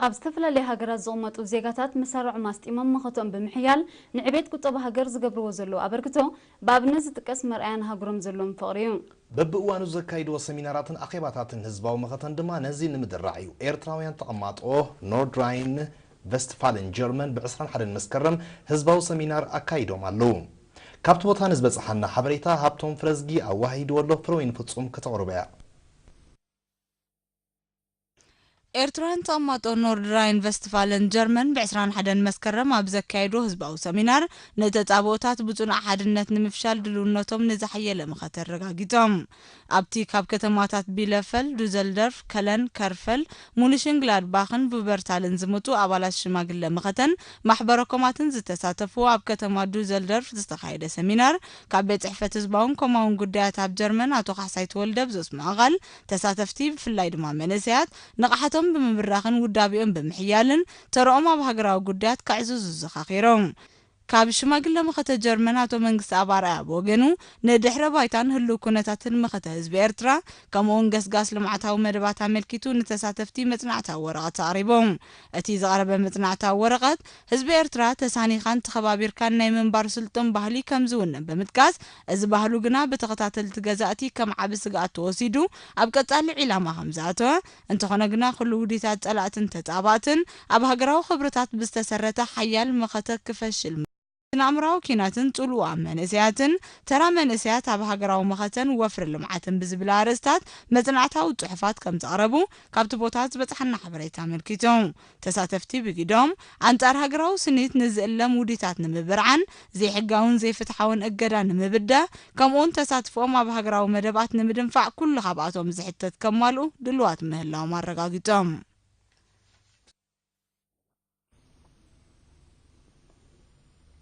ኣብ ዝተፈላለያ ሃገራት ዝቕመጡ ዜጋታት መሳርዖም ኣስጢሞም መኸተኦም ብምሕያል ንዕቤት ቁጠባ ሃገር ዝገብርዎ ዘለዉ ኣበርክቶ ብኣብነት ዝጥቀስ መርኣያ ንሃገሮም ዘለዎም ፍቕሪ እዩ። በብእዋኑ ዘካይድዎ ሰሚናራትን ኣኼባታትን ህዝባዊ መኸተን ድማ ነዚ ንምድራዕ እዩ። ኤርትራውያን ተቐማጦ ኖርድራይን ቨስትፋልን ጀርመን ብ ዕስራን ሓደን መስከረም ህዝባዊ ሰሚናር ኣካይዶም ኣለዉ። ካብቲ ቦታ ንዝበጽሓና ሓበሬታ ሃብቶም ፍረዝጊ ኣዋሂድዎ ኣሎ፣ ፍረወይኒ ፍጹም ከተቕርቦ እያ። ኤርትራውያን ተቐማጦ ኖርድራይን ቨስትፋለን ጀርመን ብ ዕስራን ሓደን መስከረም ኣብ ዘካየዶ ህዝባዊ ሰሚናር፣ ንተጻብኦታት ብጽኑዕ ሓድነት ንምፍሻል ድልውነቶም ንዝሓየለ ምኸተ ኣረጋጊጾም። ኣብቲ ካብ ከተማታት ቢለፈል፣ ዱዘልደርፍ፣ ከለን፣ ከርፈል፣ ሙኒሽንግላድባኽን ቡበርታልን ዝመጹ ኣባላት ሽማግለ ምኸተን ማሕበረ ኮማትን ዝተሳተፉ ኣብ ከተማ ዱዘልደርፍ ዝተኻየደ ሰሚናር፣ ካብ ቤት ጽሕፈት ህዝባውን ኮማውን ጉዳያት ኣብ ጀርመን ኣቶ ካሕሳይ ተወልደ ብዘስምዖ ቃል፣ ተሳተፍቲ ብፍላይ ድማ መንእሰያት ንቕሓቶም ብምብራኽን ውዳቤኦም ብምሕያልን ተረኦም ኣብ ሃገራዊ ጉዳያት ከዕዝዙ ዘኻኺሮም። ካብ ሽማግለ መኸተ ጀርመን ኣቶ መንግስቲ ኣብ ኣርኣያ ብወገኑ፣ ንድሕረ ባይታን ህልው ኩነታትን መኸተ ህዝቢ ኤርትራ፣ ከምኡውን ገስጋስ ልምዓታዊ መደባት ኣመልኪቱ ንተሳተፍቲ መጽናዕታዊ ወረቐት ኣቕሪቦም። እቲ ዝቐረበ መጽናዕታዊ ወረቐት፣ ህዝቢ ኤርትራ ተሳኒኻን ተኸባቢርካን ናይ ምንባር ስልጡን ባህሊ ከም ዝውንን ብምጥቃስ፣ እዚ ባህሉ ግና ብተኸታተልቲ ገዛእቲ ከም ዓቢ ስግኣት ተወሲዱ ኣብ ቀጻሊ ዒላማ ከም ዝኣተወ፣ እንተኾነ ግና ኩሉ ውዲታት ጸላእትን ተጻባእትን ኣብ ሃገራዊ ክብርታት ብዝተሰረተ ሓያል መኸተ ክፈሽል ስነ-ኣእምራዊ ኪናትን ጽልኡ ኣብ መንእሰያትን፣ ተራ መንእሰያት ኣብ ሃገራዊ መኸተን ወፍሪ ልምዓትን ብዝብል ኣርእስታት መጽናዕታዊ ጽሑፋት ከም ዘቕረቡ ካብቲ ቦታ ዝበጽሓና ሓበሬታ ኣመልኪቱ። ተሳተፍቲ ብጊዶም፣ ኣንጻር ሃገራዊ ስኒት ንዝእለም ውዲታት ንምብርዓን፣ ዘይሕጋውን ዘይፍትሓውን እገዳ ንምብዳህ፣ ከምኡውን ተሳትፎኦም ኣብ ሃገራዊ መደባት ንምድንፋዕ ኩሉ ካብኣቶም ዝሕተት ከማልኡ ድሉዋት ምህላዎም ኣረጋጊጾም።